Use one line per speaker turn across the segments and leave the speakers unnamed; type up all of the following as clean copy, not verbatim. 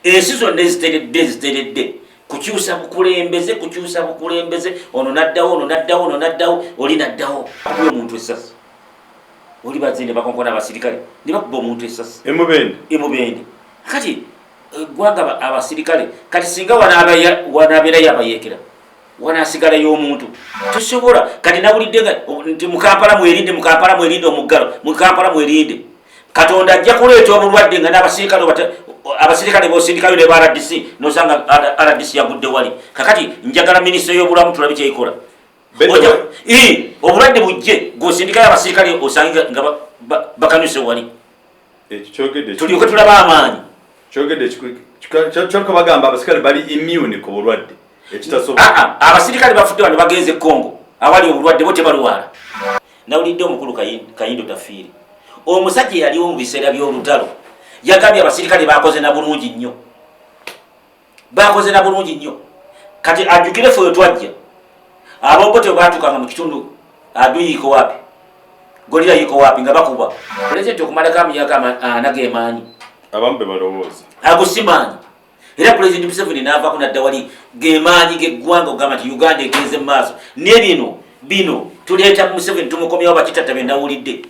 Ensi zonna eziteredde eziteredde kukyusa bukulembeze, kukyusa bukulembeze, ono naddawo, ono naddawo, ono naddawo, oli naddawo. Akuba omuntu essasi, oli bazze ne bakonkona abasirikale ne bakuba omuntu essasi
Emubende.
Emubende. Kati eggwanga abasirikale, kati singa wanaabeerayo abayeekera, wanasigalayo omuntu tosobola. Kati nawulidde nga nti mukampala mwerinde, mukampala mwerinde omuggalo, mukampala mwerinde. Katonda ajja kuleeta obulwadde nga n'abasirikale abasirikale bosindikayo ne ba RDC, nosanga RDC yagudde wali. Kakati njagala minisitule y'obulamu tulabe kyekola. Obulwadde bujje gosindikayo abasirikale, osange nga bakanuse wali. Tulyoke tulaba amaanyi.
Kyogedde kyoleka bagamba abasirikale bali immune ku bulwadde ekitasobola.
Abasirikale bafudde wano, bagenze Congo awali obulwadde, bo tebalwala. Nawulidde omukulu Kayindo Tafiire, omusajja eyaliwo mu biseera by'olutalo, yagambye abasirikale bakoze na bulungi nnyo, bakoze na bulungi nnyo. Kati ajjukire fe wetwajja, ab'Obote bwe batukanga mu kitundu, adui iko wapi, gorilla iko wapi, nga bakuba pulezidenti okumalako amyaka 40 gemaanyi.
Abamu be balowooza.
Ago si maanyi. Era Pulezidenti Museveni n'avaako nadda wali, gemaanyi geggwanga okugamba nti Uganda egenze mu maaso. Ne bino bino tuleeta Museveni tumukomyawo, bakitatta be nawulidde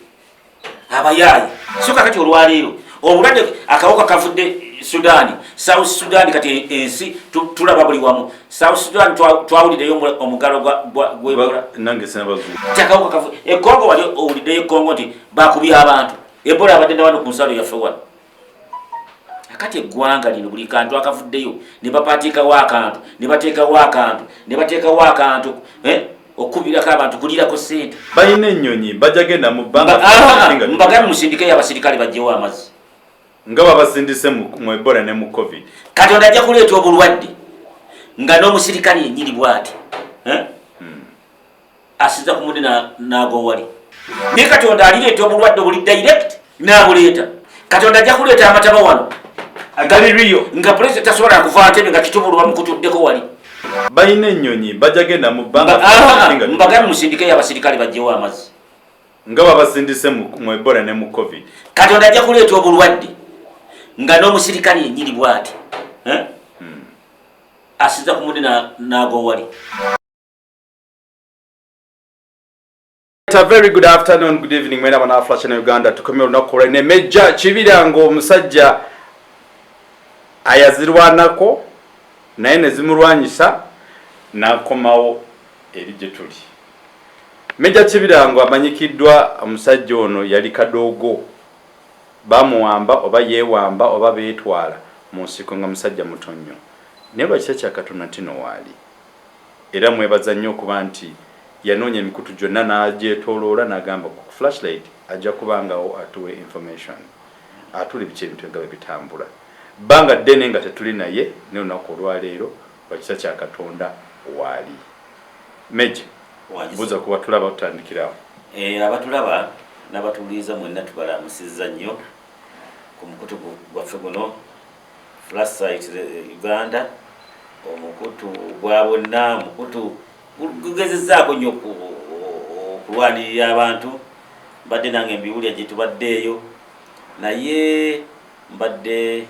abayaayi. So kakati olwaleero obulwadde akawuka kavudde Sudaani, South Sudan. Kati ensi tulaba buli wamu South Sudan. Twawuliddeyo omugalo gwebola.
Nange sinabazuula.
Nti akawuka kavu ekongo, wali owuliddeyo ekongo nti bakubye abantu Ebola? Abadde nawano ku nsalo yaffe wano. Akati eggwanga lino buli kantu akavuddeyo ne bapaatiikawo akantu, ne bateekawo akantu, ne bateekawo akantu, eh? Okubirako abantu, kulirako sente.
Balina ennyonyi, bajja genda mu bbanga.
Mbagambe musindikeyo abasirikale bajjewo amazzi.
Nga babasindise mu Ebola ne mu COVID.
Katonda ajja kuleeta obulwadde nga n'omusirikale yennyini bw'ati, eh? Asiza ku mundi n'agowali. Naye Katonda alireeta obulwadde obuli direct n'abuleeta. Katonda ajja kuleeta amataba wano.
Agali riyo.
Nga pulezidenti tasobola kuva ntebe, nga kitubulu bamukutuddeko wali.
Balina ennyonyi, bajja genda mu bbanga.
Mbagambe musindikeyo abasirikale bajjewo amazzi.
Nga babasindise mu Ebola ne mu COVID.
Katonda ajja kuleeta obulwadde nga n'omusirikale yennyini bw'ati, eh? Asiza ku mundi n'agowali.
A very good afternoon, good evening, mwena bana Flash Channel Uganda. Tukomye olunaku olwa ne Major Kibirango, omusajja ayazirwanako naye ne zimulwanyisa n'akomawo eri gye tuli. Major Kibirango amanyikiddwa, omusajja ono yali kadoogo, bamuwamba oba yeewamba oba beetwala mu nsiko nga musajja muto nnyo, naye lwakisa kya Katonda ntino waali, era mwebaza nnyo okuba nti yanoonya emikutu gyonna n'agyetooloola n'agamba ku Flashlight ajja kubangawo atuwe information, atule biki ebintu nga bwe bitambula. Bbanga ddene nga tetuli naye, naye olunaku olwaleero lwakisa kya Katonda waali. Major, buuza kuba tulaba tutandikirawo.
Abatulaba n'abatuwuliriza mwenna tubalamusizza nnyo ku mukutu gwaffe guno Flashlight Uganda, omukutu gwa bonna, omukutu gugezezzaako nnyo okulwanirira abantu. Mbadde nange mbiwulya gye tubaddeeyo, naye mbadde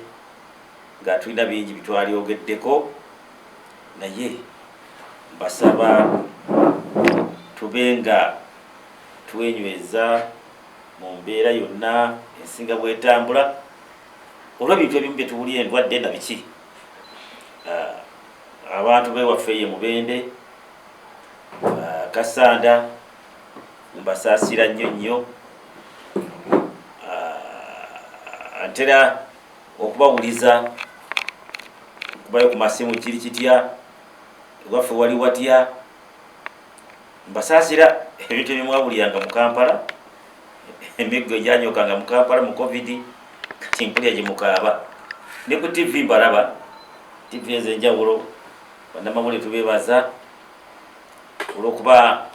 nga tulina bingi bitwalyogeddeko, naye mbasaba tube nga twenyweza mu mbeera yonna ensinga bwetambula olw'ebintu ebimu bye tuwulira, endwadde na biki. Abantu bewaffe ye Mubende, Kasanda, mbasaasira nnyo nnyo. Ntera okubawuliza kubayo ku masimu, kiri kitya ewaffe, wali watya? Mbasaasira ebintu ebimwawuliranga mu Kampala, emiggo egyanyokanga mu Kampala mu COVID, kati mpulira gye mukaaba. Ne ku TV mbalaba, TV ez'enjawulo. Bannamawulire tubeebaza olw'okuba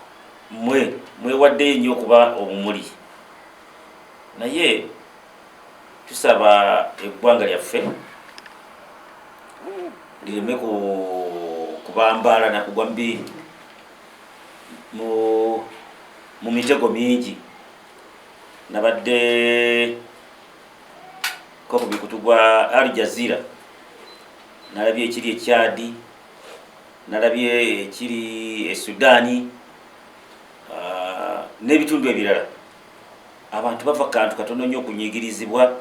mwe mwewaddeyo nnyo okuba obumuli, naye tusaba eggwanga lyaffe lireme kubambaala nakugwa mu mitego mingi. Nabadde Ko ku mikutu gwa Al Jazeera nalabye ekiri e Chad, nalabye ekiri e Sudaani, n'ebitundu ebirala. Abantu bava kantu katono nnyo okunyigirizibwa.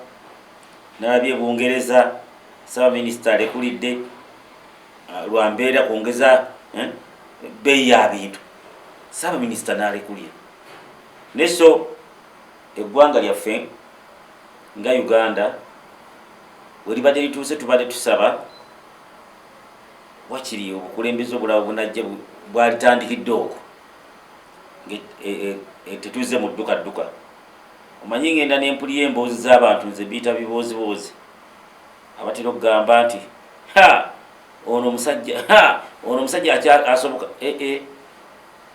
Nalabye Bungereza, ssaabaminisita alekulidde lwa mbeera kwongeza bbeeyi ya bintu, ssaabaminisita n'alekulira. Naye so eggwanga lyaffe nga Uganda we libadde lituuse, tubadde tusaba wakiri obukulembeze obulala bunajja bwalitandikidde okwo tetuzze mu dduka dduka. Omanyi ngenda nempulira emboozi z'abantu, nze biyita bibooziboozi, abatera okugamba nti ha ono omusajja, ha ono omusajja asoboka.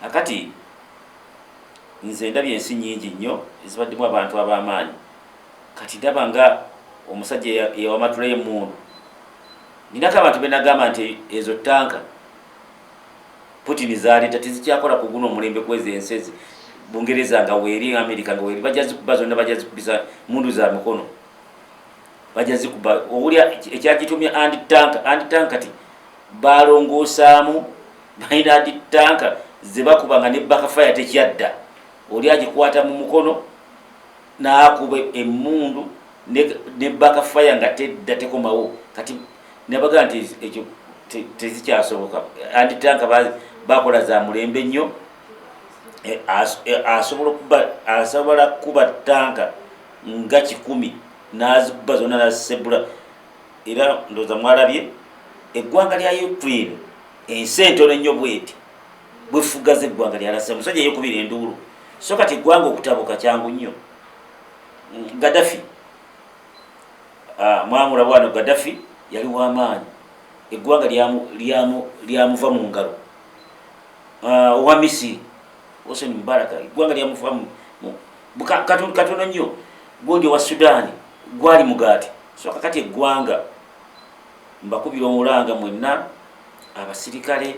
Akati nze ndabye ensi nnyingi nnyo ezibaddemu abantu ab'amaanyi. Kati ndaba nga omusajja eyawamatulayo emmundu, ninako abantu benagamba nti ezo tanka Putin zaleeta tezikyakola ku guno omulembe kwezi ensi ezi Bungereza nga weeri, Amerika nga weeri, bajja zikuba zonna, bajja zikubisa mundu za mikono, bajja zikuba. Owulya ekyagitumya anti-tank, anti-tank kati balongoosaamu, balina anti-tank ze bakuba nga ne backfire tekyadda. Oli agikwata mu mukono n'akuba emmundu ne backfire nga tedda, tekomawo. Kati nabaga nti ekyo tezikyasoboka. Anti-tank bakola za mulembe nnyo, asobola kuba tanka nga 100 n'azikuba zonna n'azisebula. Era ndowooza mwalabye eggwanga lya Ukraine, ensi entono ennyo bweti bwefugaza eggwanga lya Russia, omusajja yekubira enduulu. So kati eggwanga okutabuka kyangu nnyo. Gaddafi mwamulaba wano, Gaddafi yali w'amaanyi, eggwanga lyamuva mu ngalo. Owa Misiri Hosni Mubarak, eggwanga lyamuva katono nnyo. Gundi owa Sudaani gwali mugaati. So kakati eggwanga mbakubira omulanga mwenna abasirikale,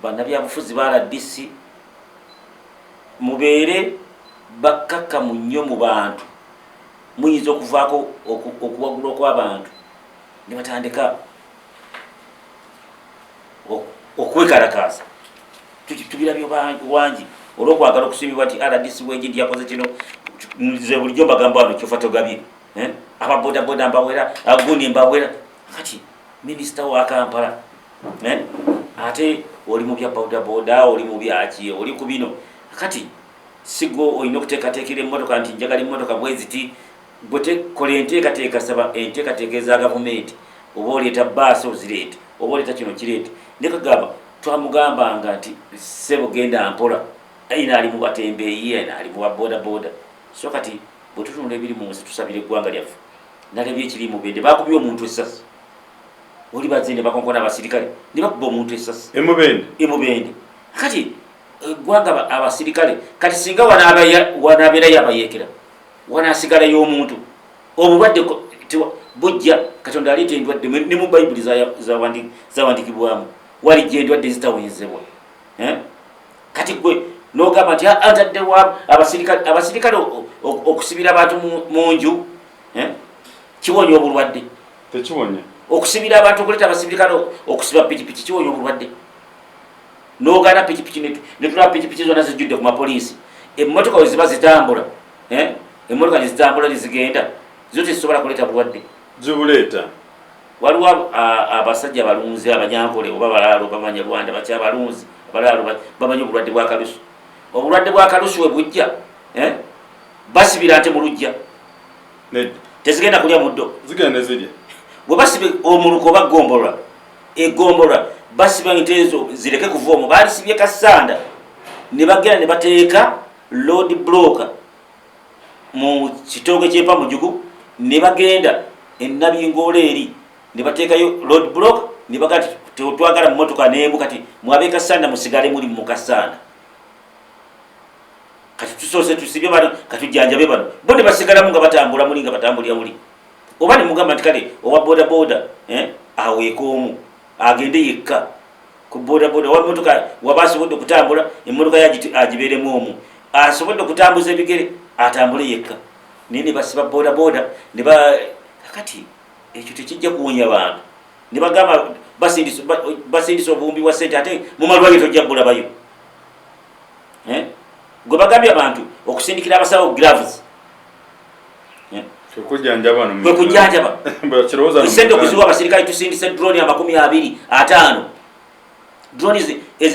bannabyabufuzi ba RDC, mubeere bakkakkamu nnyo mu bantu. Muyinza okuvaako okuwagulwa kw'abantu ne batandika okwekalakaasa. Tubirabye wangi olw'okwagala okusiimibwa nti RDC wengi nti yakoze kino. Nze bulijjo mbagamba wano, kyofa togabye, eh? Ababodaboda mbawera, agundi mbawera. Kati minisita wa Kampala, eh? Ate oli mu bya bodaboda, oli mu byaki, oli ku bino. Kati sigo olina okuteekateekera emmotoka nti njagala emmotoka bweziti. Gwe kola enteekateeka, saba enteekateeka eza gavumenti, oba oleeta baasi ozireeta, oba oleeta kino kireeta. Ne kagamba twamugambanga nti ssebo genda mpola, ayina ali mu batembeeyi, ayina ali mu babodaboda. So kati bwe tutunula ebiri mu nsi, tusabira eggwanga lyaffe. Nalabye ekiri Mubende, bakubye omuntu essasi. Oli bazze ne bakonkona abasirikale ne bakuba omuntu essasi.
Emubende.
Emubende. Kati eggwanga abasirikale, kati singa wanaabeerayo abayeekera, wanaasigalayo omuntu, obulwadde bujja. Katonda aleeta endwadde, ne mu Bayibuli zawandikibwamu walijja endwadde zitawonyezebwa. Eh? Kati gwe nogamba nti antaddewo abasirikale okusibira abantu mu nju, eh? Kiwonya obulwadde?
Tekiwonya.
Okusibira abantu, okuleeta abasirikale okusiba pikipiki, kiwonya obulwadde? Nogana pikipiki, netulaba pikipiki zonna zijjudde ku mapoliisi. Emmotoka we ziba zitambula, eh? Emmotoka nezitambula nezigenda, zo tezisobola kuleeta bulwadde?
Zibuleeta.
Waliwo abasajja balunzi abanyankole oba balaalo bamanyarwanda bakyabalunzi, abalaalo bamanyi obulwadde bwa kalusu. Obulwadde bwa kalusu we bujja, eh? Basibira nte mu lujja, tezigenda kulya muddo.
Zigenda zirya.
Bwe basiba omuluka oba gombolola, egombolola basiba ente ezo zireke kuva omwo. Balisibye kasanda ne bagenda ne bateeka road block mu kitooke kyempa mujugu, ne bagenda enabingoola eri ne bateekayo road block, ne bagaa nti twagala mumotoka n'emu. Kati mwabe kasanda, musigale muli mu kasanda. Kati tusoose tusibye bano, katujjanjabe bano. Bo ne basigalamu nga batambula muli, nga batambulira muli. Oba ne mugamba nti kale owa bodaboda, eh, aweeka omu agende yekka ku bodaboda, owa motoka waba asobodde okutambula emmotoka ye agibeeremu omu, asobodde okutambuza ebigere atambule yekka. Naye ne basiba bodaboda ne ba Kakati ekyo tekijja kuwonya bantu ne bagamba basindisa obuwumbi bwa sente ate mu malwaliro tojja bulabayo. Eh? Gwe bagambye abantu okusindikira abasawo gloves. Eh?
Kwe
kujjanjaba sente okuziwa abasirikale. Tusindise drone 25. Drone,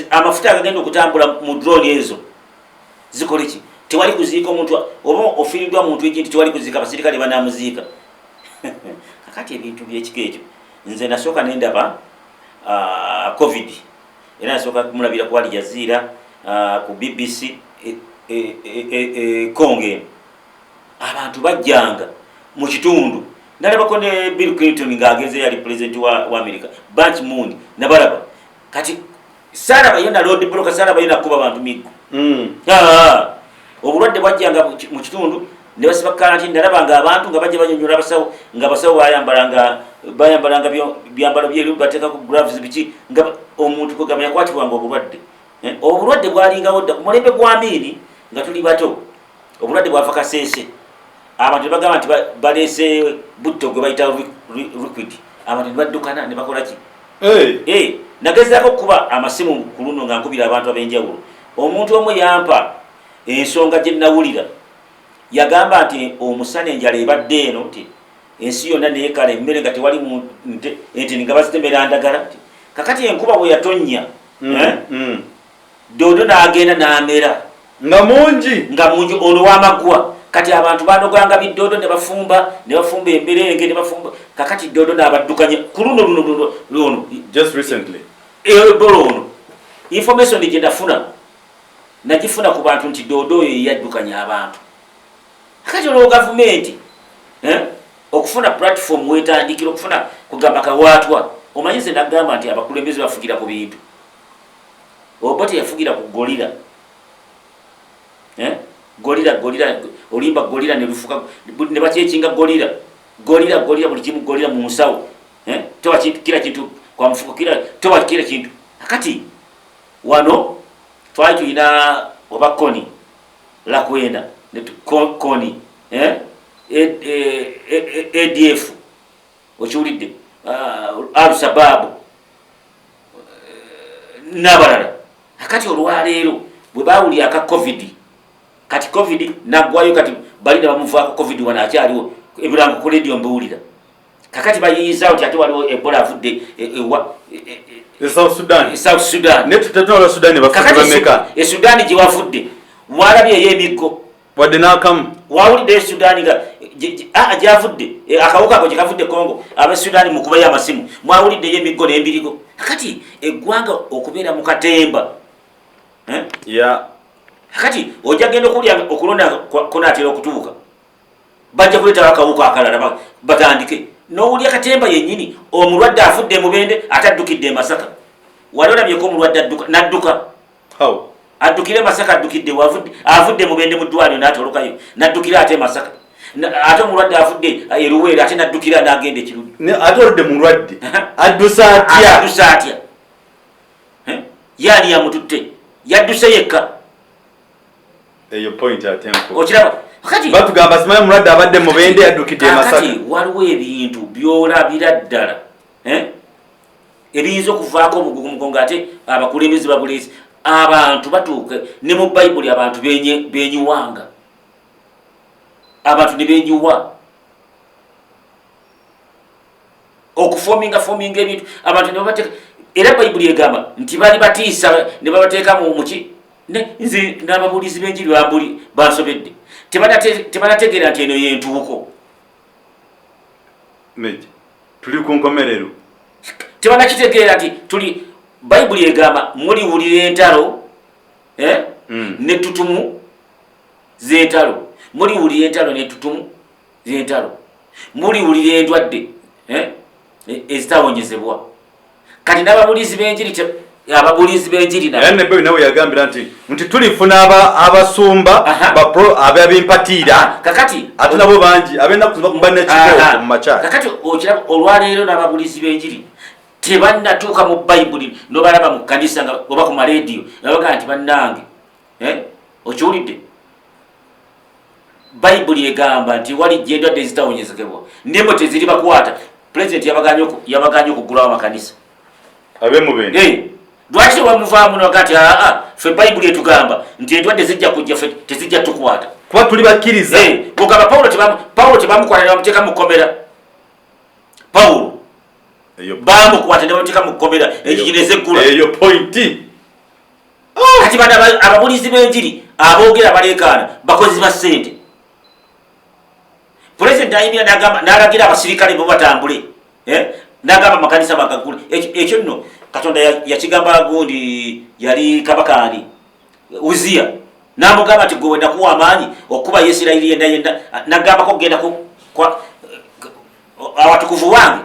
amafuta agagenda okutambula mu drone ezo zikole ki? Tewali kuziika omuntu oba ofiiriddwa muntu ekintu, tewali kuziika, abasirikale banamuziika. Kakati ebintu byekika ekyo nze nasooka nendaba COVID era nasooka kumulabira ku Al Jazeera, ku BBC, Congo eno abantu bajjanga mu kitundu. Nalabako ne Bill Clinton ng'agenze, yali president wa America, Ban Ki-moon nabalaba. Kati saalabayo na road block, saalabayo nakuba bantu miggo. Obulwadde bwajjanga mu kitundu ne basiba karantini. Nalabanga abantu nga bajja banyonyola abasawo, nga abasawo bayambalanga byambalo byeru, bateekako gloves, biki, nga omuntu kwegamba yakwatibwanga obulwadde. Eh, obulwadde bwalingawo dda ku mulembe gwa Amiini nga tuli bato. Obulwadde bwava Kaseese, abantu ne bagamba nti baleese butto gwe bayita liquid, abantu ne baddukana ne bakola ki. Eh, nagezaako okukuba amasimu ku luno nga nkubira abantu ab'enjawulo. Omuntu omu yampa ensonga gye nawulira, yagamba nti omusana enjala ebadde eno, nti ensi yonna neekala, emmere nga tewali, ente nga bazitemera ndagala. Kakati enkuba bwe yatonnya, eh? Doodo n'agenda n'amera.
Nga mungi.
Nga mungi, ono wamaggwa. Kati abantu banoganga bidoodo ne bafumba, ne bafumba emberenge ne bafumba. Kakati doodo n'abaddukanya ku luno luno luno luno.
Just recently.
Ebola ono, information gye nafuna, nagifuna ku bantu nti doodo oyo yeyaddukanya abantu. Kati olwo gavumenti, eh, okufuna platform wetandikira okufuna kugamba kawaatwa. Omanyi nze nagamba nti abakulembeze bafugira ku bintu. Oba teyafugira ku gorilla, eh? Gorilla, gorilla, olimba gorilla ne lufuka ne bakyekinga gorilla, gorilla, gorilla, buli kimu gorilla mu nsawo, eh? Toba kintu kila kintu kwa mufuko kila, toba kila kintu. Kati wano twali tulina oba Kony Lakwena Kony, eh? ADF, okiwulidde, Al Shabaab n'abalala. Akati olwaleero bwe bawulira aka COVID, kati COVID naggwayo, kati bali ne bamuvaako. COVID wano akyaliwo, ebirango ku radio mbiwulira. Kakati bayiyizaawo ti ate waliwo Ebola avudde ewa
South Sudan.
South Sudan.
Ne tutetwala Sudan bafudde bameka?
E Sudan gye wavudde walabye eyo emiggo?
Wadde n'akamu.
Wawulidde e Sudan nga gyavudde akawuka ako gyekavudde Congo, abe Sudan mukubayo amasimu, mwawuliddeyo emiggo n'embirigo? Kakati eggwanga okubeera mu katemba, eh? Kakati ojja genda okulya okulonda kunaatera okutuuka, bajja kuleetawo akawuka akalala batandike n'owulya katemba yennyini. Omulwadde afudde Mubende ate addukidde e Masaka. Wali olabyeko omulwadde nadduka? Addukire e Masaka, addukidde avudde Mubende mu ddwaliro n'atolokayo n'addukira ate e Masaka. Ate omulwadde avudde eruweero ate n'addukira n'agenda Ekiruddu.
Ate oludde mulwadde adduse atya?
Adduse atya? Yaani yamututte? Yadduse yekka?
Eyo point ate
nkulu. Okiraba kati?
Batugamba simanyi omulwadde abadde Mubende yaddukidde e Masaka.
Kati waliwo ebintu byolabira ddala, eh? Ebiyinza okuvaako obugugumuko nga ate abakulembeze babuleesi. Abantu batuuke ne mu Bayibuli, abantu benyiwanga, abantu ne benyiwa okufominga fominga ebintu, abantu ne babateeka. Era Bayibuli egamba nti bali batiisa ne babateeka muki. Nze n'ababuulizi b'enjiri bambuli bansobedde, tebanategeera nti eno yentuuko.
Meja, tuli ku nkomerero.
Tebanakitegeera nti tuli. Bayibuli egamba muliwulira entalo, eh? Netutumu z'entalo, muliwulira entalo netutumu z'entalo, muliwulira endwadde, eh? Ezitawonyezebwa. Kati n'ababulizi b'enjiri, ababulizi b'enjiri
Era nebbe nawe yagambira nti tulifuna abasumba bapro ababimpatiira.
Kakati
ate nabo bangi ab'ennaku bakuba nekibooko mu makyala.
Kakati okiraba olwaleero n'ababulizi b'enjiri tebannatuuka mu Bayibuli, nobalaba mu kkanisa nga oba ku marediyo nabagaa nti bannange, eh? Okiwulidde? Bayibuli egamba nti walijja endwadde ezitawonyezekebwa nembo teziri bakwata. Pulezidenti yabaganye okuggulawo amakanisa.
Abemubende
lwaki tewamuvaamu naga nti aa ffe Bayibuli etugamba nti endwadde zijja kujja, ffe tezijja tukwata
kuba tuli bakkiriza.
Bwogamba Pawulo tebamukwata ne bamuteeka mu kkomera. Pawulo bamukwata ne bamuteeka mu kkomera, ekigina ezeggula.
Eyo pointi.
Kati bano ababulizi b'enjiri aboogera baleekaana bakozi ba ssente. Pulezidenti ayimira n'alagira abasirikale bo batambule, n'agamba amakanisa bagagule. Ekyo nno Katonda yakigamba gundi yali kabaka ani, Uziya, n'amugamba nti gwe nakuwa amaanyi okuba Isirayiri yenna yenna, nagambako okugenda awatukuvu wange.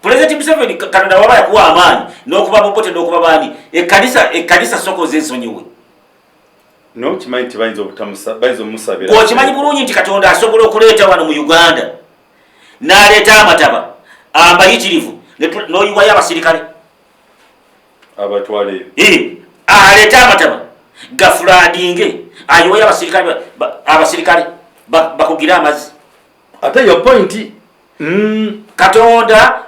Pulezidenti Museveni, Katonda waba yakuwa amaanyi n'okuba Bobote n'okuba baani, ekkanisa soko zensonyiwe.
Nokimanyi nti bayinza obutamusa, bayinza omusabira.
Okimanyi bulungi nti Katonda asobola okuleeta wano mu Uganda n'aleeta amataba amayitirivu n'oyiwayo abasirikale
abatwaleyo.
Aleeta amataba gafloodinge, ayiwayo abasirikale, abasirikale bakugire amazzi.
Ate yo point.
Katonda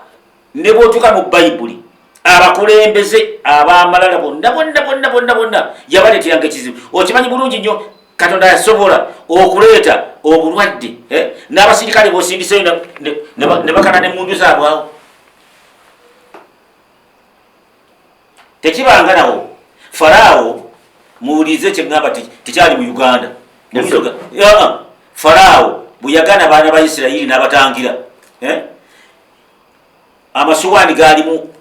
ne bw'otuuka mu Bayibuli, abakulembeze abamalala bonna bonna bonna bonna bonna yabaleeteranga ekizibu. Okimanyi bulungi nnyo Katonda yasobola okuleeta obulwadde, n'abasirikale bosindiseyo ne bakana nemundu zaabwawo. Tekibanga nawo Faraawo. Muwulirize kyeŋŋamba, tekyali mu Uganda. Faraawo bwe yagaana baana ba Isirayiri n'abatangira, amasuwaani gaalimu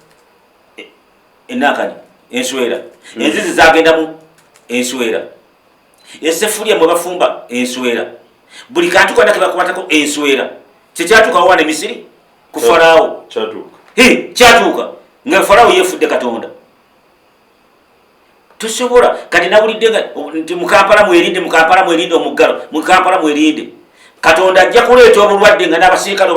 enankani enswera, enzizi zagendamu enswera, esefulya mwe bafumba enswera, buli kantu konna kebakwatako enswera. Kyekyatuukawo wana Emisiri ku Faraawo. Kyatuuka nga Faraawo yefudde Katonda. Tosobola. Kati nawulidde nga nti Mukampala mwerinde, Mukampala mwerinde omuggalo, Mukampala mwerinde. Katonda ajja kuleeta obulwadde nga n'abasirikale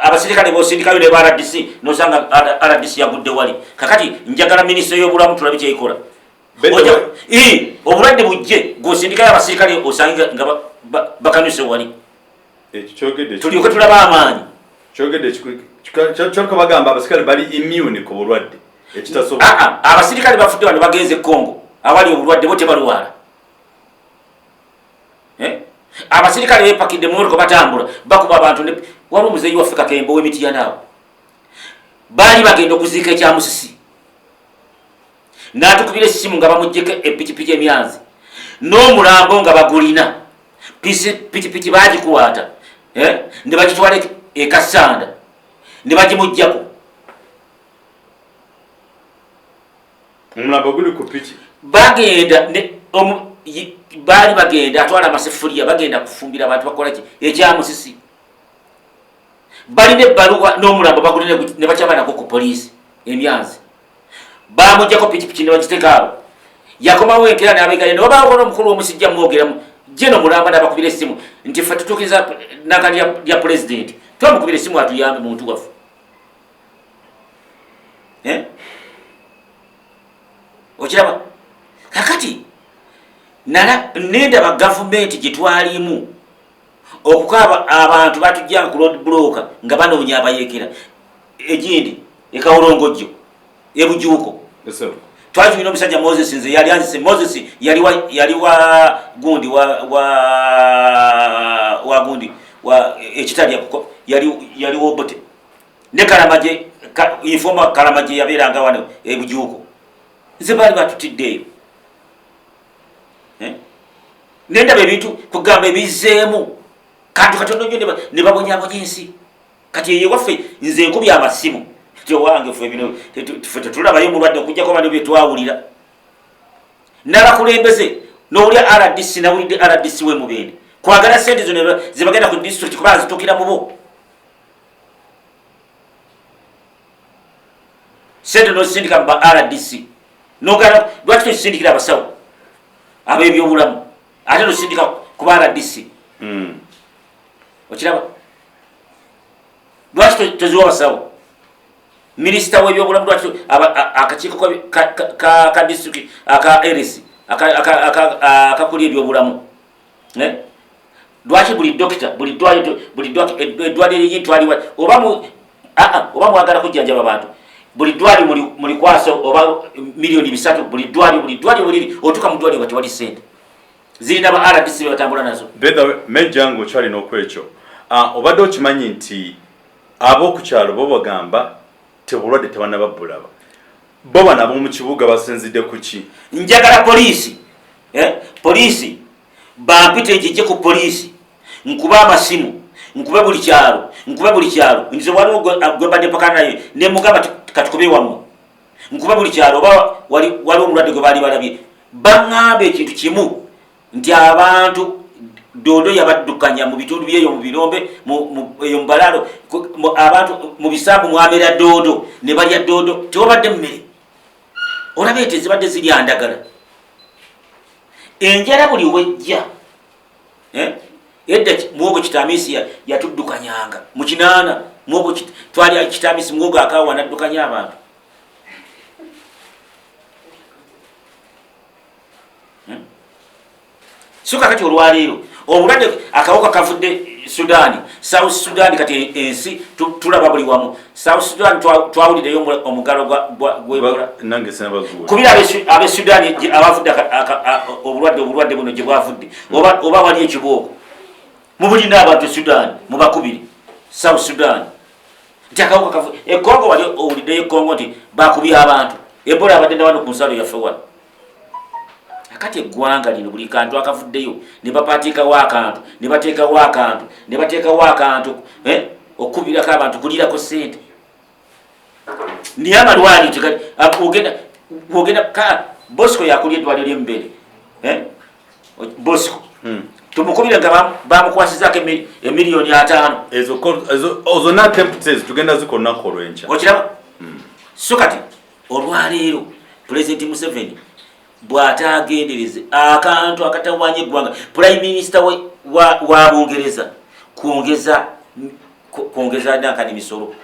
abasirikale bosindikayo ne ba RDC, nosanga RDC yagudde wali. Kakati njagala minisitule y'obulamu tulabe kyekola. Obulwadde bujje gwosindikayo abasirikale, osange nga bakanuse wali, tulyoke tulaba amaanyi.
Kyogedde kyoleka bagamba abasirikale bali immune ku bulwadde, ekitasobola.
Abasirikale bafudde wano bagenze Congo awali obulwadde, bo tebalwala. Abasirikale bepakidde mumotoka batambula bakuba abantu. Waliwo omuzeeyi waffe Kakembo w'Emityana, baali bagenda okuziika ekyamusisi, n'atukubira essimu nga bamugjeko epikipiki emyanzi n'omulambo nga bagulina. Pikipiki bagikwata, ne bagitwala ekasanda ne bagimugjako.
Omulambo guli ku piki?
Bagenda baali bagenda atwala amasefulya, bagenda kufumbira abantu bakolaki ekyamusisi. Balina ebbaluwa n'omulambo bagulina ne bakyabanako ku poliisi emyanzi. Bamugjako pikipiki ne bagiteeka awo. Yakomawo enkeera n'abegayo ne wabaawo n'omukulu omusijja mwogeramu jeno mulamba, n'abakubira essimu nti ffe tutuukiriza nakati lya pulezidenti, twamukubira essimu atuyambe muntu waffe. Eh? Okiraba kakati nala nendaba gavumenti gye twalimu okukaaba abantu batujjanga ku road block nga banoonya abayekera egindi ekawolongojjo ebujuuko. Twali tulina omusajja Moses, nze yali anzise. Moses yali wa gundi wa gundi wa ekitalya, yali wobote ne Kalamaje, informer Kalamaje yabeeranga wano ebujuuko. Nze baali batutiddeeyo, eh? Nendaba ebintu kugamba ebizeemu kantu katono nnyo ne babonyabonya ensi. Kati eyo ewaffe nze nkubya amasimu ti owange fe bino ffe tetulabayo omulwadde okujjako bano byetwawulira n'abakulembeze. Nowulya RDC, nawulidde RDC we Mubende kwagala sente zo zebagenda ku district kuba zituukira mubo sente nozisindika mu ba RDC nogala. Lwaki tozisindikira abasawo ab'ebyobulamu ate nosindika ku ba RDC? Okiraba, lwaki toziwa abasawo? Minisita w'ebyobulamu, lwaki akakiiko ka disitulikiti aka RC akakuli ebyobulamu? Eh? Lwaki buli dokita, buli ddwaliro, buli eddwaliro eryitwaliwa oba oba mwagala kujjanjaba bantu, buli ddwaliro mulikwasa oba 3 miliyoni, buli ddwaliro, buli ddwaliro buliri, otuuka mu ddwaliro nga tewali ssente, zirina ba RDC bebatambula nazo.
Major, nga okyalina okwekyo, obadde okimanyi nti ab'oku kyalo bo bagamba tebulwadde tebanababulaba, bo bano ab'omu kibuga basinzidde ku ki?
Njagala poliisi, eh? Poliisi bampite njije ku poliisi, nkube amasimu, nkube buli kyalo, nkube buli kyalo. Nze waliwo gwe mbadde mpakana naye nemugamba katukube wammwe, nkube buli kyalo oba waliwo omulwadde gwe baali balabye. Baŋŋamba ekintu kimu nti abantu dodo yabaddukanya mu bitundu byeyo, mu birombe, eyo mu balaalo, abantu mu bisambu mwamera doodo ne balya doodo, tewabadde mmere. Olaba ente zibadde zirya ndagala, enjala buli wejja. Eh? Edda muwogo kitamisi yatuddukanyanga mu 80, muwogo twalya kitamisi, muwogo akawa naddukanya abantu. So kakati olwaleero obulwadde akawuka kavudde Sudaani, South Sudan. Kati ensi tulaba buli wamu South Sudan, twawuliddeyo omugalo gwebola.
Nange sinabazuula.
Kubira abe Sudan abavudde obulwadde buno gye bwavudde, oba wali ekibooko mubulina abantu e Sudan, mubakubiri South Sudan nti akawuka kavu ekongo. Wali owuliddeyo ekongo nti bakubye abantu ebola? Abadde nawano ku nsalo yaffe wano. Akati eggwanga lino buli kantu akavuddeyo ne bapaatiikawo akantu, ne bateekawo akantu, ne bateekawo akantu, eh? Okukubirako abantu kulirako sente, naye amalwaliro ogenda ka Bosco yakulya eddwaliro ly'emmere, eh? Bosco tumukubire nga bamukwasizaako emiliyoni 50.
Ezo zonna attempts tugenda zikola olunaku olwenkya.
Okiraba? So kati olwaleero Pulezidenti Museveni bw'ataagendereze akantu akatawanya eggwanga, Prime Minister wa Bungereza kwongeza nankani misolo.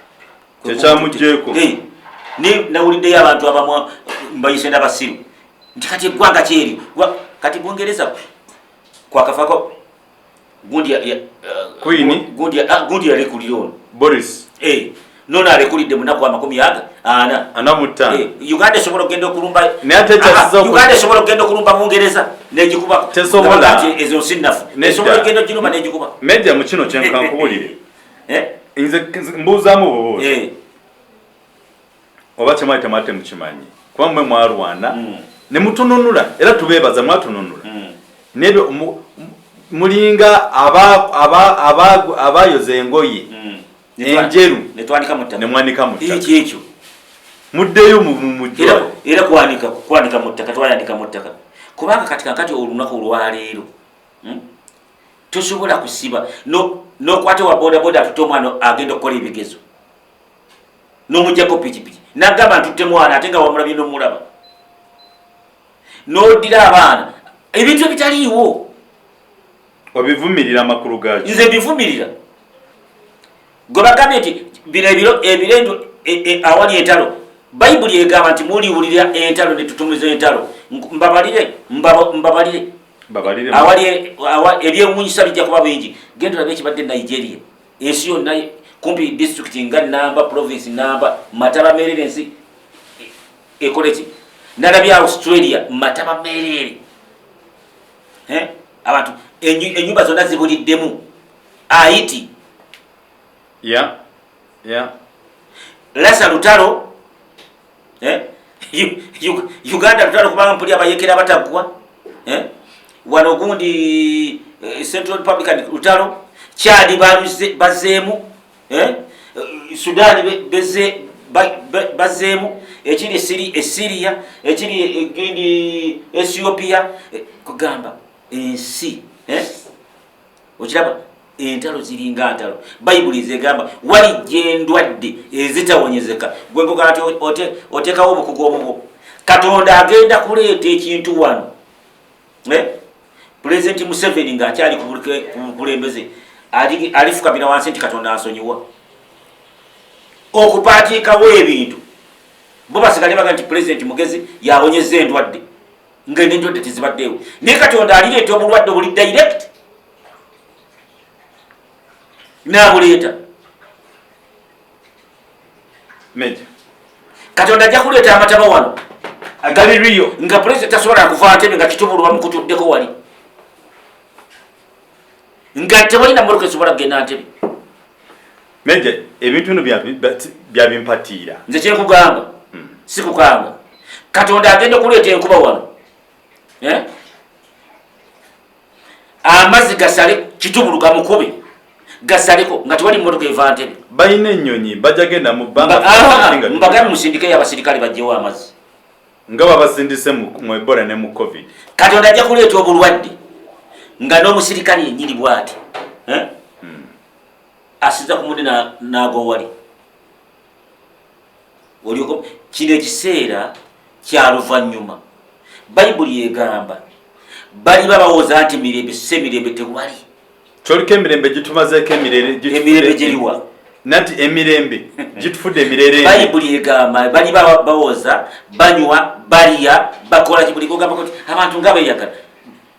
Kyekyamugjeeko.
Eh, nawuliddeyo abantu abamu mbayise nabasiru nti kati eggwanga kyeri. Kati Bungereza kwakafako gundi
Queen?
Gundi yalekulira ono.
Boris.
Eh, nono alekulidde munaku amakumi aga ana
45.
Eh, Uganda esobola okugenda okulumba
Naye ate
Ah, Uganda esobola okugenda okulumba Bungereza negikuba?
Tesobola.
Nti ezo nsi nnafu.
Nedda.
Esobola okugenda ogirumba negikuba?
Major, mu kino kyenkankubulire,
Eh?
nze mbuuzaamu obubuuzi. Oba kyemwali temwali temukimanyi, kuba mmwe mwarwana ne mutununula, era tubeebaza mwatununula. Nebyo mulinga abayoza engoye enjeru
netwanika mu ttaka.
Nemwanika mu ttaka.
Ekyo ekyo.
Muddeyo mu
Era kwanika mu ttaka, twayanika mu ttaka, kubanga kati kakati olunaku olwaleero, Tosobola kusiba n'okwata wa bodaboda atutte omwana agenda okukola ebigezo, n'omugjako pikipiki nagamba ntutte mwana, ate nga wamulabye n'omulaba, n'oddira abaana, ebintu ebitaliiwo.
Obivumirira, amakulu gakyo?
Nze mbivumirira. Gwe bagambye nti bino ebiro ebirendo awali entalo, Bayibuli egamba nti muliwulira entalo netutumiza entalo. Mbabalire mbabalire.
Babalire.
Awali ebyewuunyisa bijja kuba bingi. Genda olabe ekibadde Nigeria, ensi yonna kumpi district nga namba, province namba, mataba merere, ensi ekole ki? Nalabye Australia, mataba merere. Eh? Abantu enyumba zonna zibuliddemu. Haiti. Lasa lutalo, eh? Uganda lutalo, kubanga mpuli abayekera bataggwa, eh? Wano gundi Central Republican lutalo, Chad bazeemu, eh? Sudan bazeemu, ekiri Syria, ekiri gundi Ethiopia, kugamba ensi, eh? Okiraba entalo ziringa ntalo. Bayibuli zegamba walijja endwadde ezitawonyezeka. Gwe nkugaa nti oteekawo obukugu obubwo, Katonda agenda kuleeta ekintu wano. Eh? Pulezidenti Museveni ng'akyali ku bukulembeze alifukamira wansi nti Katonda ansonyiwa okupaatiikawo ebintu, bo basigale baga nti pulezidenti mugezi, yawonyeza endwadde, nga n'endwadde tezibaddeewo, naye Katonda alireeta obulwadde obuli direct. Nabuleeta.
Major.
Katonda ajja kuleeta amataba wano
agali riyo
nga pulezidenti tasobola kuva ntebe nga kitubulu bamukutuddeko wali nga tewali na mmotoka esobola kugenda ntebe.
Major, ebintu bino byabimpatiira.
Nze kyenkugamba sikukanga. Katonda agenda okuleeta enkuba wano, eh? Amazzi gasale kitubulu gamukube gasaleko nga tewali mmotoka eva ntebe.
Balina ennyonyi bajja genda mu bbanga.
Mbagambe musindikeyo abasirikale bajjewo amazzi
nga babasindise mu Ebola ne mu COVID.
Katonda ajja kuleeta obulwadde nga n'omusirikale yennyini bw'ati, eh? Asinza ku munne n'agowali. Olyoka kino ekiseera kya luvannyuma. Bayibuli egamba baliba bawoza nti mirembe, si emirembe tewali.
Kyoliko emirembe gitumazeeko emirere.
Emirembe giriwa?
Nati emirembe gitufudde emirere.
Bayibuli egamba baliba bawoza, banywa, balya, bakola ki, buli gogamba nti abantu nga beeyagala.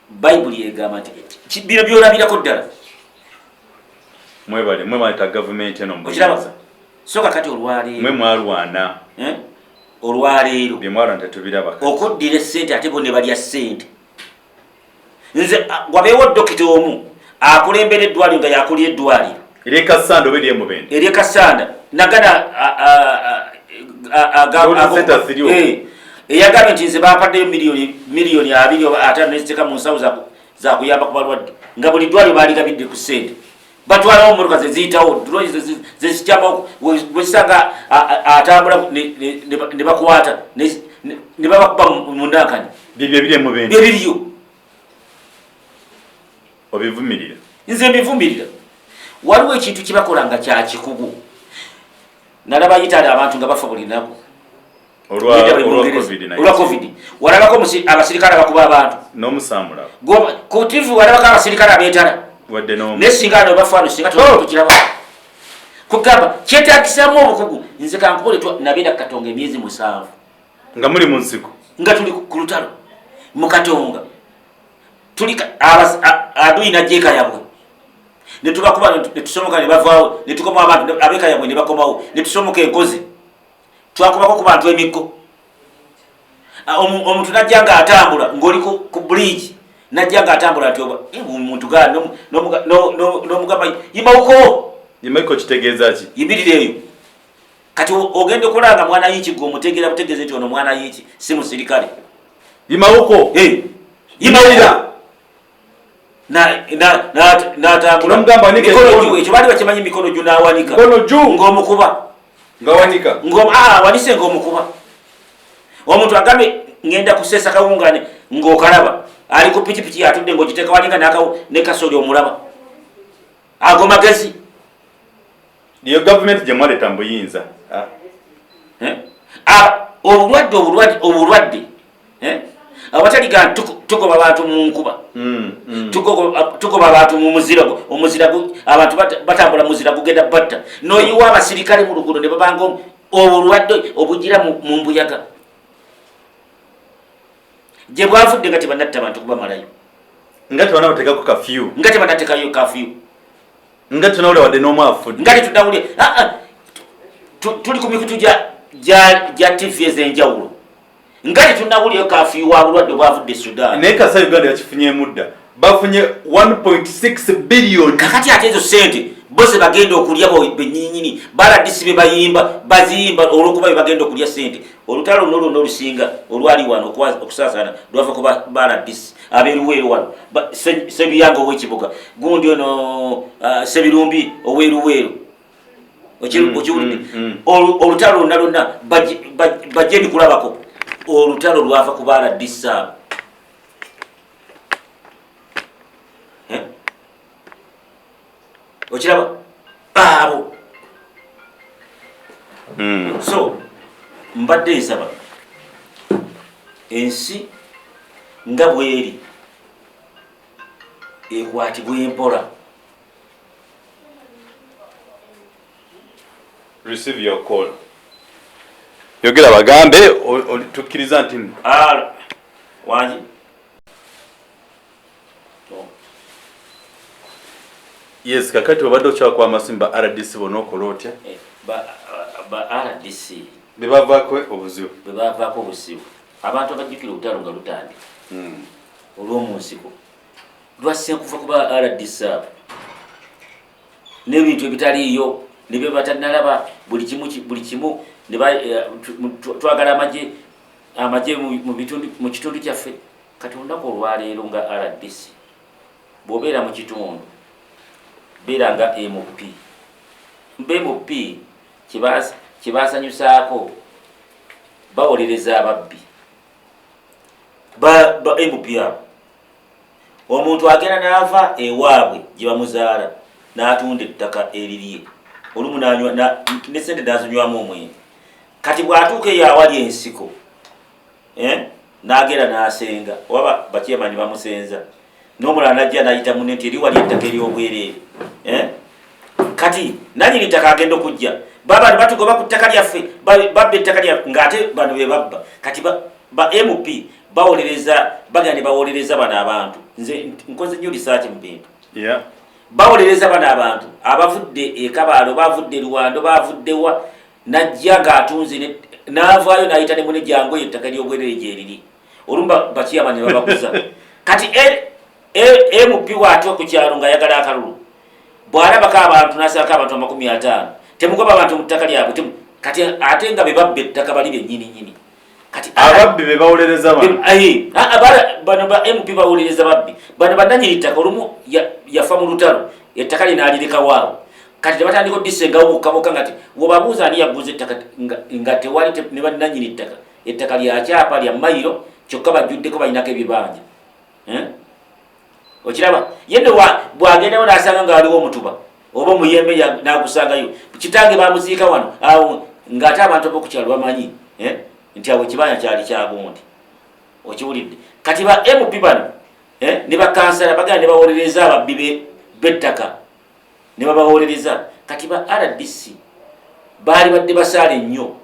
Bayibuli egamba nti bino byolabirako ddala.
Mwebale, mwebaleta gavumenti eno.
Okiraba? So kakati olwaleero
mwe mwalwana.
Eh? Olwaleero
bye mwalwana tetubiraba.
Okuddira essente ate bo ne balya ssente. Nze wabeewo dokita omu akulembera eddwaliro nga yakulya eddwaliro
ery'e Kassanda oba ery'e Mubende?
Ery'e Kassanda nagana eyagambye nti nze bampaddeyo miliyoni 20 oba 50 neziteeka mu nsawo zakuyamba ku balwadde, nga buli ddwaliro baaligabidde ku ssente, batwalawo motoka zeziyitawo zezikyamawo, wezisanga atambula ne bakwata ne babakuba munankani.
Byebyo ebiri e Mubende?
Byebiriyo.
Obivumirira?
Nze mbivumirira. Waliwo ekintu kyebakola nga kyakikugu. Nalaba Italy, abantu nga bafa buli naku olwa COVID. Walabako abasirikale abakuba abantu?
N'omusamula.
Ku TV walabako abasirikale abeetala? Naye singa ano bafaano singa tukiraba. Kugamba kyetagisamu obukugu. Nze kankubule, nabeera Katonga emyezi 7.
Nga muli mu nsiko?
Nga tuli ku lutalo mu Katonga. Tuli adui najja yabwe netubakuba netusomoka nebavaawo, netukomawo, abantu abeka yabwe nebakomawo, netusomoka enkozi, twakubako ku bantu emiggo. Omuntu najja nga atambula ngaoli ku bridge, najja nga atambula nti oba omuntu ga nomugamba yimawuko.
Yimawuko kitegeeza ki?
Yimirira eyo. Kati ogenda okulanga mwana yiki gwe omutegeera butegeeze nti ono mwana yiki, si musirikale.
Yimawuko.
Yimirira natambula mikono juu, ekyo baali bakimanyi, mikono juu, nawanika ng'omukuba.
Ngawanika.
Awanise ng'omukuba. Omuntu agambe ngenda kuseesa kawungane ng'okalaba ali ku pikipiki atudde ng'ogiteeka walinga ne kasoli omulaba. Ago magezi?
Iyo gavumenti gye mwaleeta mu buyinza.
Eh? Obulwadde, obulwadde, obulwadde, eh? Awatali ga tugoba abantu mu nkuba, tugoba abantu mu muzira, omuzira abantu batambula muzira gugenda batta, noyiwa abasirikale mu luguudo ne babanga obulwadde obugira mu mbuyaga gye bwavudde nga tebanatta bantu kubamalayo.
Nga tebanabateekako kafyu.
Nga tebanateekayo kafyu.
Nga tunawulira wadde n'omu afudde.
Nga tetunawulira. Ah, ah. Tuli ku mikutu gya TV ez'enjawulo nga tetunawulirayo kafyu wa bulwadde bwavudde Sudan.
Naye kasa Uganda yakifunyemu dda, bafunye 1.6 billion.
Kakati ate ezo sente bo ze bagenda okulya benyinyini baladisi be bayimba baziyimba olwokuba be bagenda okulya sente. Olutalo luno lwonna olusinga olwali wano okusaasaana lwava ku baladisi aberuweero wano, Sebiyanga ow'ekibuga gundi ono, Sebirumbi ow'eruweero. Okiwulidde? Olutalo lwonna lwonna bajje ndikulabako, olutalo lwava ku baladisi abo. Eh? Okiraba abo? So mbadde nsaba ensi nga bweri ekwatibwa empola.
Receive your call, yogera bagambe tukkiriza nti
Alo, wangi.
Yes, kakati obadde okyakuba amasimu ba RDC bona okola otya?
Eh, ba RDC
bebavaako obuzibu,
bebavaako obuzibu. Abantu abajjukira olutalo nga lutandika olw'omu nsiko lwasse kuva ku ba RDC abo n'ebintu ebitaliiyo nebyo batanalaba, buli kimu, buli kimu eh, twagala amagye mu kitundu kyaffe. Kati olunaku olwaleero nga RDC bw'obeera mu kitundu, beera nga MP. MP kyebasanyusaako bawolereza ababbi ba MP abo. Omuntu agenda n'ava ewaabwe gye bamuzaala n'atunda ettaka erirye, olumu ne sente n'azinywamu omwenge. Kati bw'atuuka eyo awali ensiko, eh, n'agenda n'asenga, oba bakyemani bamusenza, n'omulala najja n'ayita munne nti eri wali ettaka ery'obwereere, eh? Kati nanyini ttaka agenda okujja, baba batugoba ku ttaka lyaffe, babba ettaka lyaffe, ng'ate bano be babba. Kati ba MP bawolereza, bagenda ne bawolereza bano abantu. Nze nkoze nnyo research mu bintu. Bawolereza bano abantu abavudde ekabaalo, bavudde Rwanda, bavuddewa, najja ng'atunze, n'avaayo n'ayita ne mune, jangu eyo ettaka ly'obwerere gyeriri. Olumu bakiyama ne babakuza. Kati MP bw'atuuka ku kyalo ng'ayagala akalulu, bw'alabako abantu n'asalako abantu 50, temugoba abantu mu ttaka lyabwe. Kati ate nga be babba ettaka bali bennyini nnyini. Kati
ababbi be bawolereza bano.
Bano ba MP bawolereza babbi. Bano bannanyini ttaka, olumu yafa mu lutalo, ettaka lye n'alirekawo. Kati tebatandika odisengawo bokka bokka, nga wobabuuza ani yaguza ettaka, nga tewali ne bannanyini ttaka. Ettaka lya kyapa lya mayiro, kyokka bajjuddeko, balinako ebibanja, eh? Okiraba, ye nno bw'agendayo n'asanga nga waliwo omutuba oba omuyembe, n'agusangayo, kitange bamuziika wano awo, ng'ate abantu ab'okukyalo bamanyi, eh, nti awo ekibanja kyali kyagundi. Okiwulidde? Kati ba MP bano, eh, ne bakansala bagenda ne bawolereza ababbi b'ettaka, ne babawolereza. Kati ba RDC baali badde basaala ennyo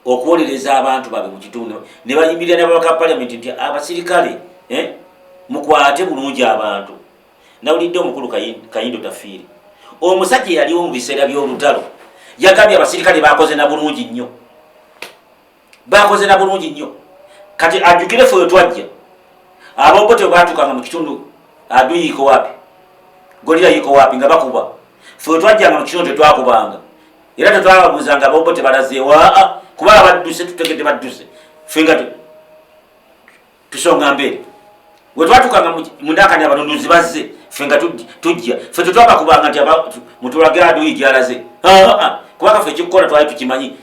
okuwolereza abantu baabwe mu kitundu, ne bayimirira n'ababaka ba parliament nti abasirikale, eh, mukwate bulungi abantu. Nawulidde omukulu Kayindo Tafiire, omusajja eyaliwo mu biseera by'olutalo, yagambye abasirikale bakoze na bulungi nnyo, bakoze na bulungi nnyo. Kati ajjukire fe wetwajja, abobote batuukanga mu kitundu, adui iko wapi, gorilla iko wapi, nga bakuba. Fe wetwajjanga mu kitundu tetwakubanga, era tetwababuuzanga abobote balazeewa, aa, kuba abadduse tutegedde badduse. Fe nga tusonga mbere, wetwatukanga munakani abalunduzi bazze, fe nga tujja, fe tetwabakubanga nti mutulage adui gyalaze, kubanga fe ekikukola twali tukimanyi.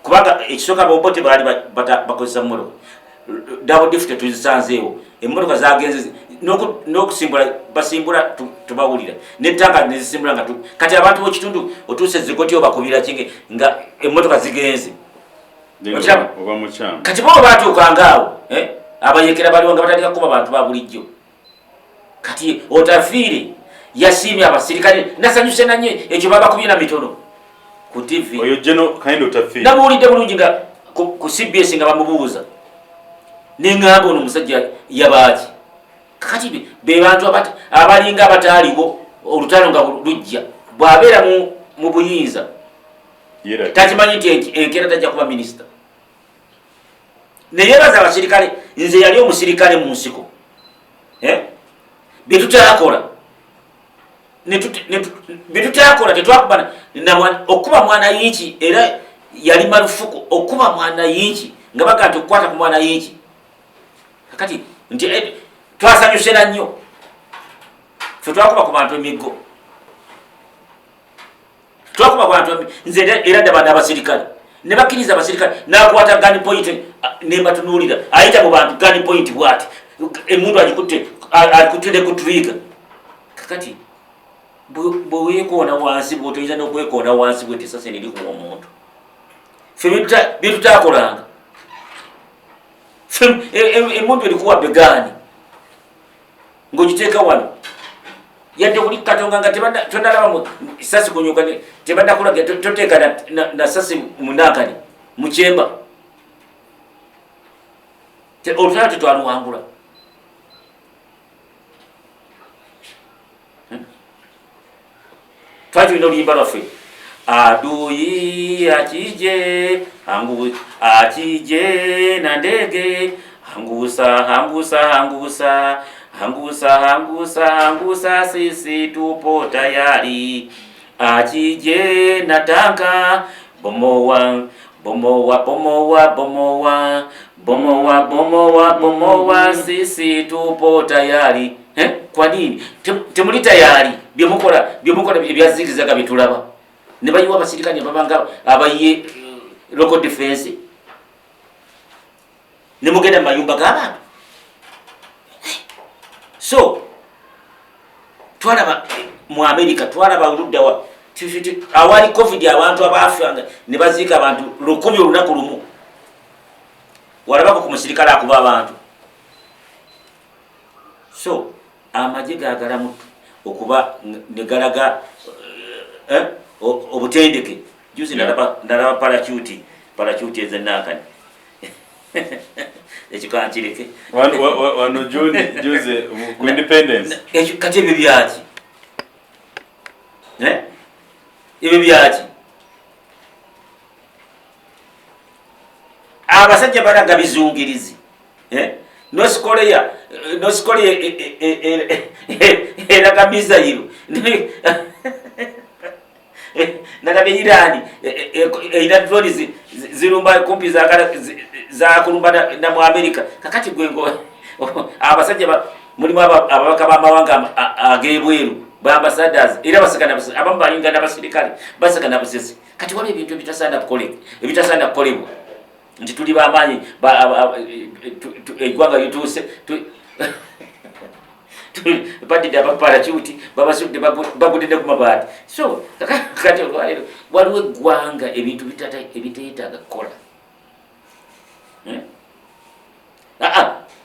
Kubanga ekisooka, abobote baali bakozesa mmotoka double diff, tetuzisanzeewo. Emmotoka zagenze n'okusimbula, basimbula tubawulira, netanka nezisimbula nga kati abantu bokitundu otuuse zigoti obakubira kinge nga emmotoka zigenze. Kati bo batuukanga awo, eh, abayekera baliwo nga batandika kukuba bantu ba bulijjo. Kati Otafiire yasiimye abasirikale, nasanyuse nanye ekyo, babakubye na mitono ku TV. Namuwulidde bulungi nga ku CBS nga bamubuuza, neŋŋamba ono omusajja yabaaki? Kati be bantu abalinga abataaliwo olutalo nga lujja. Bw'abeera mu buyinza takimanyi nti enkeera tajja kuba minisita. Neyebaza abasirikale. Nze yali omusirikale mu nsiko, eh? Byetutakola, byetutakola, tetwakuba okuba mwana yinki, era yali marufuku okuba mwana yinki, nga baga nti okukwata ku mwana yinki. Kakati nti eh, twasanyuse na nnyo. Fe twakuba ku bantu emiggo, twakuba ku bantu. Nze era ndaba n'abasirikale ne bakkiriza abasirikale nakwata gun point, nembatunuulira, ayita mu bantu gun point bwati, emundu agikutte, agikutte ne ku trigger. Kakati bwewekoona wansi, bwotoyinza n'okwekoona wansi bweti, esasi nerikuwa omuntu. Fe byetutakolanga, emundu erikuwa begaani ng'ogiteeka wano, yadde kuli katonga nga tonalaba sasi kunyuka, tebannakulaga toteeka na sasi munankani mukyemba. Olutalo tetwaluwangula. Hmm? Twali tulina oluyimba lwaffe, adui akije angu akije na ndege hangusa hangusa hangusa hangusa hangusa hangusa, sisi tupo tayari, akije na tanka bomowa bomowa bomowa bomowa bomowa bomowa bomowa, sisi tupo tayari. Eh? Kwa nini temuli tayari? Byemukola byemukola ebyazikizaga byetulaba ne bayiwa abasirikale babanga abayiye local defense ne mugenda mu mayumba g'abantu. So twalaba mu America, twalaba oluddawa awali COVID, abantu abaafanga ne baziika abantu 1000 olunaku lumu. Walabako ku musirikale akuba abantu? So amagye gagalamu okuba ne galaga obutendeke. Juzi nalaba parachute ezenankani, ekyo kankireke.
Wano June juzi ku Independence.
Ekyo kati ebyo byaki? Eh? Ebyo byaki? Abasajja balaga bizungirizi. Eh? North Korea, North Korea eraga missile. Nalabye Iran erina drone zirumba kumpi zakulumba na mu America. Kakati gwe ngo abasajja mulimu ababaka b'amawanga ag'ebweru, ba ambassadors, era baseka abamu balinga n'abasirikale, baseka nabusesi. Kati waliwo ebintu ebitasaana kukolebwa nti tuli bamaanyi, eggwanga lituuse, badidde abaparachuti, babasudde, bagudde ne ku mabaati. So kati olwaleero waliwo eggwanga ebintu ebiteetaaga kukola. Eh?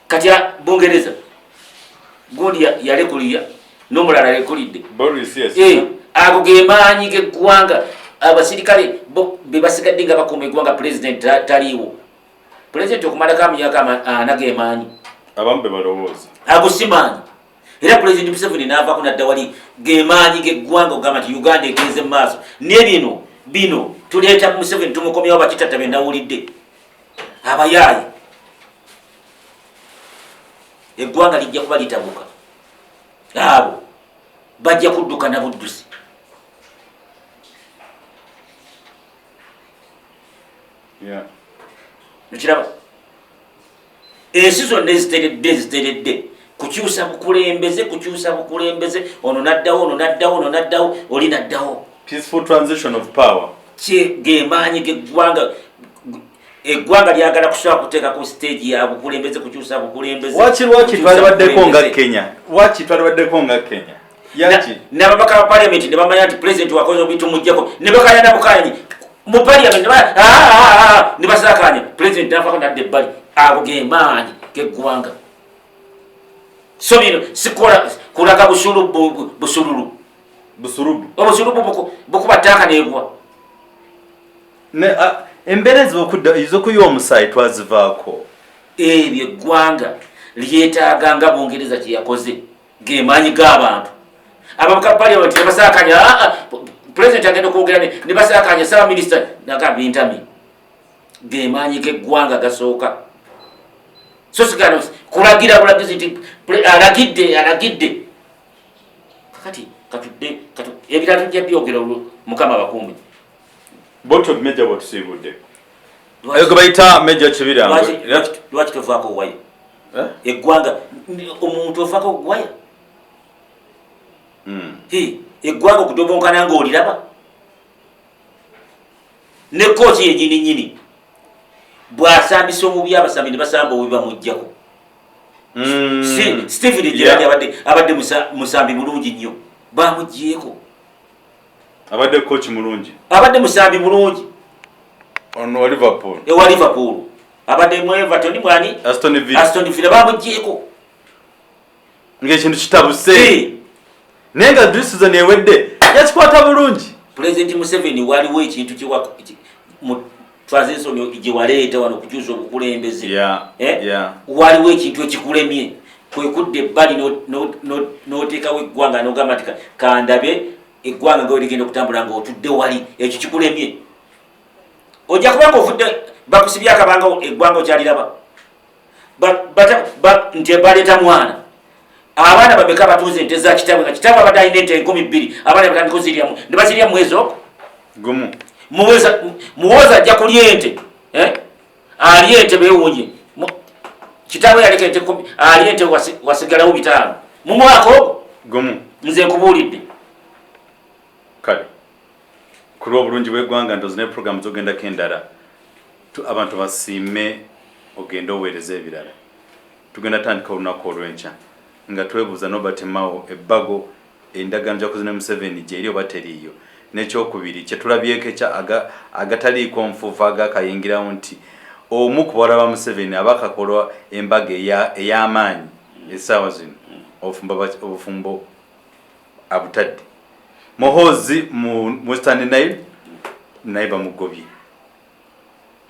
Kati Bungereza gundi yalekulira n'omulala alekulidde.
Boris, yes.
Eh, ago ge maanyi g'eggwanga. Abasirikale bo be basigadde nga bakuuma eggwanga, pulezidenti taliiwo. Pulezidenti okumalako amyaka 40 ge maanyi?
Abamu be balowooza.
Ago si maanyi. Era Pulezidenti Museveni n'avaako nadda wali, ge maanyi g'eggwanga okugamba nti Uganda egenze mu maaso. Ne bino bino tuleeta Museveni tumukomyawo, bakitatta be nawulidde abayaayi, eggwanga lijja kuba litabuka, abo bajja kudduka na buddusi. Okiraba, ensi zonna eziteredde eziteredde kukyusa bukulembeze, kukyusa bukulembeze, ono naddawo, ono naddawo, ono naddawo, oli naddawo.
Peaceful transition of power.
Kye gemaanyi geggwanga. Eggwanga lyagala kusobola kuteeka ku stage ya bukulembeze, kukyusa bukulembeze.
Lwaki
Kukyusa
twalibaddeko nga
bukulembeze.
Kenya? Lwaki twalibaddeko nga Kenya yaki?
N'ababaka ba parliament ne bamanya nti president wakoze obi, tumugjako, ne bakayana bukayanyi mu parliament, ne basakanya, president navako nadda ebbali. Ago gemaanyi geggwanga. So bino sikola kulaga busululu.
Busulubu.
Obusulubu bukuba ttaaka negwa.
Embeera ezokudda ezokuyiwa omusaayi twazivaako.
Ebyo eggwanga lyetaaga nga Bungereza kyeyakoze, gemaanyi g'abantu. Ababaka parliament ne basakanya, president agenda okwogera ne basakanya ssaabaminisita naga bintami. Gemaanyi g'eggwanga gasooka, so sigano kulagira bulagizi nti alagidde alagidde. Kakati katudde ebirala tujja byogera olwo. Mukama bakuume.
Botyo Meja bwetusiibudde ayo ge bayita Meja Kibirango.
Lwaki tovaako waya?
Eh?
Eggwanga, omuntu ovaako waya? Eggwanga okudobonkana ngaoliraba ne kooki yenyini nyini bwasambisa obubi, abasambi ne basamba obubi, bamugjako. Steven Gerrard abadde musambi mulungi nnyo, bamugyeko.
Abadde coach mulungi.
Abadde musambi mulungi.
Ono wa Liverpool.
Ewa Liverpool, abadde mu Everton, mwani?
Aston Villa.
Aston Villa, bamugyeko.
Ng'ekintu kitabuse, naye nga this season ewedde yakikwata bulungi.
President Museveni, waliwo ekintu mu transition gye waleeta wano okukyusa obukulembeze. Eh? Waliwo ekintu ekikulemye, kwe kudda ebbali n'oteekawo eggwanga n'ogamba nti kandabe. Eggwanga nga werigenda okutambula nga otudde wali, ekyo kikulemye. Ojja kubanga ovudde bakusibye akabanga, eggwanga okyaliraba nti baleeta mwana. Abaana bameka batunze ente za kitabwe, nga kitabwe abadde alina ente 2000, abaana batandika oziryamu ne bazirya mwezi ogwo
gumu?
Muwoza ajja kulya ente, eh? Alya ente bewunye. Kitaawe yaleka ente 10, alya ente wasigalawo bitaano mu mwaka ogwo
gumu.
Nze nkubuulidde.
Kale, ku lw'obulungi bw'eggwanga, ntozi ne program zogendako endala, abantu basiime ogende oweereza ebirala. Tugenda tandika olunaku olw'enkya nga twebuuza Norbert Mao ebbago, endagaano gyakoze ne Museveni gyeri oba teriiyo. N'ekyokubiri kyetulabyeko ekya agataliiko nfuufu agakayingirawo nti omu ku bawala ba Museveni abakakolwa embaga ey'amaanyi essaawa zino, obufumbo abutadde. Muhoozi mu Western Nile naye bamugobye,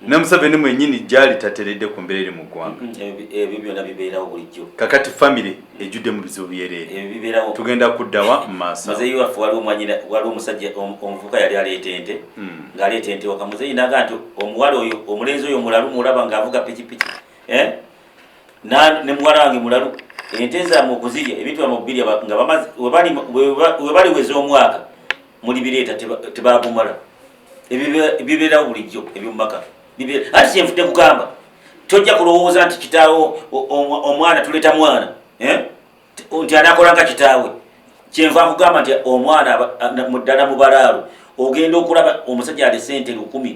ne Museveni mwenyini gyali tateredde ku mbeera eri mu ggwanga.
Ebyo byonna bibeerawo bulijjo.
Kakati famire ejjudde mu bizibu byereere.
Ebyo bibeerawo.
Tugenda kuddawa mu maaso?
Muzeeyi waffe, waliwo mwanyina, waliwo omusajja omuvubuka yali aleeta ente, ng'aleeta ente waka. Muzeeyi naga nti omuwala oyo, omulenzi oyo mulalu, mulaba ng'avuga pikipiki, eh? Ne muwala wange mulalu, ente zammwe okuzirya, ebintu byammwe okubirya, nga bamaze we baliweza omwaka mulibireeta, tebagumala. Ebyo bibeerawo bulijjo ebyomumaka. Ati kyenfudde kugamba, tojja kulowooza nti kitaawo omwana tuleeta mwana, eh? Nti anakola nga kitaawe. Kyenva nkugamba nti omwana muddala mu balaalo, ogenda okulaba omusajja alese ente 1000,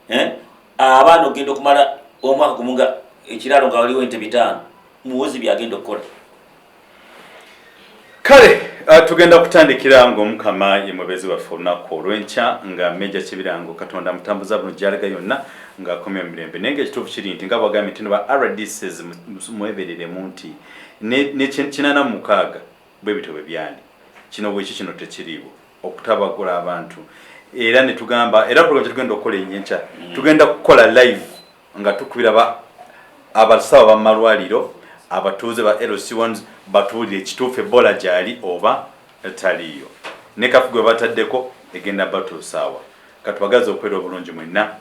eh? Abaana ogenda okumala omwaka gumu nga ekiraalo nga waliwo ente 500. Muwozi byagenda okukola.
Kale, tugenda kutandikira ng'Omukama ye mubeezi waffe olunaku olw'enkya, nga Meja Kibirango Katonda mutambuza buno gyalaga yonna ng'akomye mu mirembe. Naye ngaekituufu kiri nti nga bwagambye nti no ba RDCs mwebereremu nti ne 86 bwe bityo bwe byali, kino bweki, kino tekiriiwo okutabagula abantu. Era ne tugamba era program kyetugenda okukola enyenkya, tugenda kukola live nga tukubira abasawo b'amalwaliro, abatuuze ba LC1 batuwulire ekituufu, Ebola gyali oba taliiyo, ne kafu gwe bataddeko egenda batuusaawa. Katubagaze okubeera obulungi mwenna.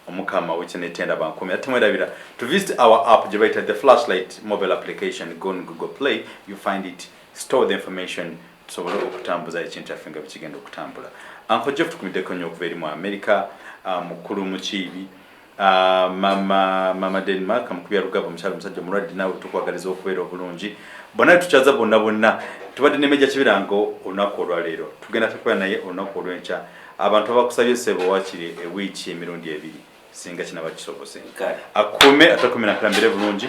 Omukama wekyenetenda bankumi. Ate mwerabira to visit our app gye bayita The Flashlight mobile application. Go on Google Play, you find it, store the information, tusobole okutambuza ekintu kyaffe nga bikigenda okutambula. Uncle Jeff, tukumiddeko nnyo okuva eri mu America, mukulu Mukiibi, mama Denmark Mukubya Rugaba, omukyalo omusajja omulwadde, naawe tukwagaliza okubeera obulungi. Bonna tukyaza bonna bonna. Tubadde ne Meja Kibirango olunaku olwaleero, tugenda tukubeera naye olunaku olw'enkya. Abantu abakusabye ssebo wakiri ewiiki emirundi ebiri singa kinaba kisobose.
Kale.
Akuume atakumira, nkalambire bulungi.